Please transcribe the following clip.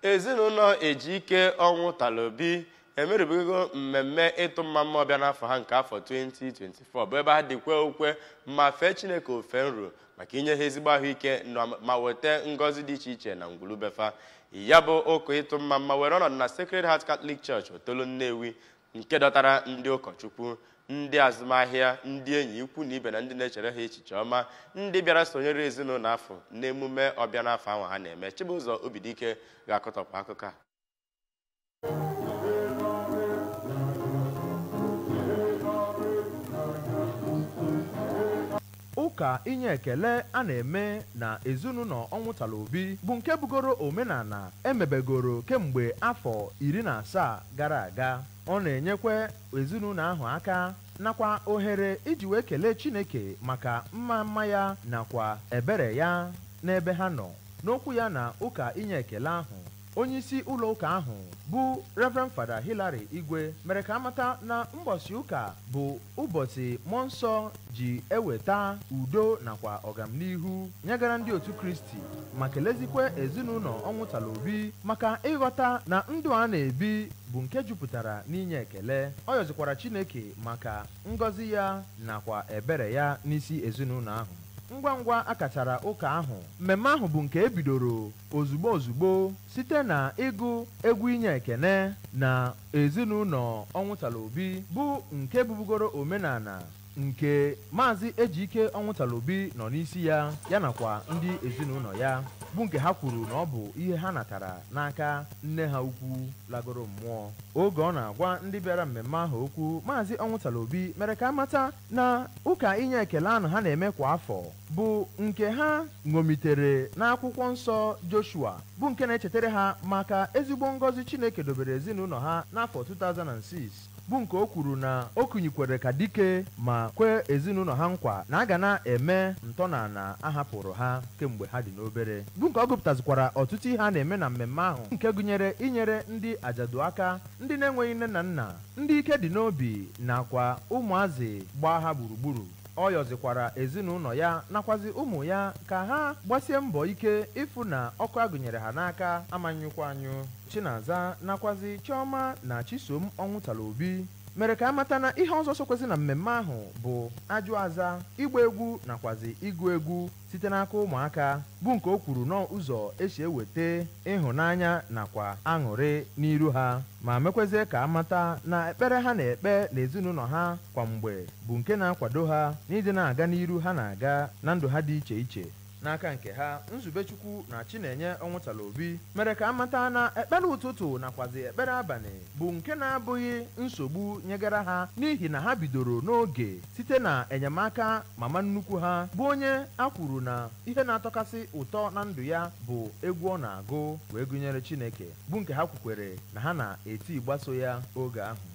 Ezinụlọ Ejike Ọnwụtalobi emerụbego mmemme ịtụ mma mma ọbịa n'afọ ha nke afọ 2024, bụ ebe ha dịkwe okwe ma fee Chineke ofe nru maka inye ha ezigbo ahụike ma weta ngọzi dị iche iche na ngwulubefa. Ya bụ ụka ịtụ mma mma were ọnọdụ na Sacred Heart Catholic Church, Otolo, Nnewi, nke dọtara ndị ụkọchukwu, ndị azụmahịa, ndị enyi, ikwu na ibe na ndị na-echere ha echiche ọma, ndị bịara sonyere ezinụlọ afọ n'emume ọbịa n'afọ ahụ ha na-eme. Chibụzọ Obidike ga-akọtọpụ akụkọ a. Ụka inye ekele a na-eme na ezinụlọ Ọnwụtalobi bụ nke bugoro omenala emebegoro kemgbe afọ 17 gara aga. Ọ na-enyekwa ezinụlọ ahụ aka nakwa ohere iji wee kelee Chineke maka mma mma ya nakwa ebere ya n'ebe ha nọ. N'okwu ya na ụka inye ekele ahụ, onyeisi ụlọ ụka ahụ bụ Reverend Fada Hilary Igwe mere ka amata na mbọsị ụka bụ ụbọchị mmụọ nsọ ji eweta udo nakwa ọganihu nyegara ndị otu Kristi, ma kelezikwe ezinụlọ Ọnwụtalobi maka ịghọta na ndụ a na-ebi bụ nke jupụtara n'inye ekele. Ọ yọzikwara Chineke maka ngọzi ya nakwa ebere ya n'isi ezinụlọ ahụ. Ngwa ngwa akachara ụka ahụ, mmemme ahụ bụ nke ebidoro ozugbo ozugbo site na ịgụ egwu inye ekene na ezinụlọ Ọnwụtalobi, bụ nke bubugoro omenala nke Maazị Ejike Ọnwụtalobi nọ n'isi ya, ya nakwa ndị ezinụlọ ya, bụ nke ha kwuru na ọ bụ ihe ha natara n'aka nne ha ukwu lagoro mmụọ. Oge ọ na-agwa ndị bịara mmemme ahụ okwu, Maazị Ọnwụtalobi mere ka amata na ụka inye ekele ahụ ha na-eme kwa afọ bụ nke ha ṅomitere n'akwụkwọ nsọ Joshua, bụ nke na-echetara ha maka ezigbo ngọzi Chineke dobere ezinụlọ ha n'afọ 2006, bụ nke o kwuru na o kunyikwere ka dike ma kwe ezinụlọ ha nkwa na a ga na-eme ntọala a hapụrụ ha kemgbe ha dị n'obere, bụ nke ọ gụpụtazikwara ọtụtụ ihe a na-eme na mmemme ahụ, nke gụnyere inyere ndị ajadu aka, ndị na-enweghị nne na nna, ndị ike dị n'obi nakwa ụmụazị gbaa ha gburugburu. Ọ yọzikwara ezinụlọ ya nakwazi ụmụ ya ka ha gbasie mbọ ike ịfụ na ọkụ agụnyere ha n'aka amanyụkwa anyụ. Chinaza nakwazi Chioma na Chisom Ọnwụtalobi mere ka amata na ihe ọzọ sokwezi na mmemme ahụ bụ ajụ aza, ịgba egwu nakwazi ịgụ egwu site n'aka ụmụaka, bụ nke o kwuru n'ụzọ esi eweta ịhụnanya nakwa aṅụrị n'iru ha, ma mekwezie ka amata na ekpere ha na-ekpe n'ezinụlọ ha kwa mgbe bụ nke na-akwado ha n'ịdị na-aga n'iru ha na-aga na ndụ ha dị iche iche. N'aka nke ha, Nzubechukwu na Chinenye Ọnwụtalobi mere ka amata na ekpere ụtụtụ nakwazi ekpere abalị bụ nke na-abụghị nsogbu nyegara ha, n'ihi na ha bidoro n'oge site na enyemaka mama nnukwu ha, bụ onye a kwuru na ihe na-atọkasị ụtọ na ndụ ya bụ egwu ọ na-agụ wee gụnyere Chineke, bụ nke ha kwukwere na ha na-eti gbaso ya oge ahụ.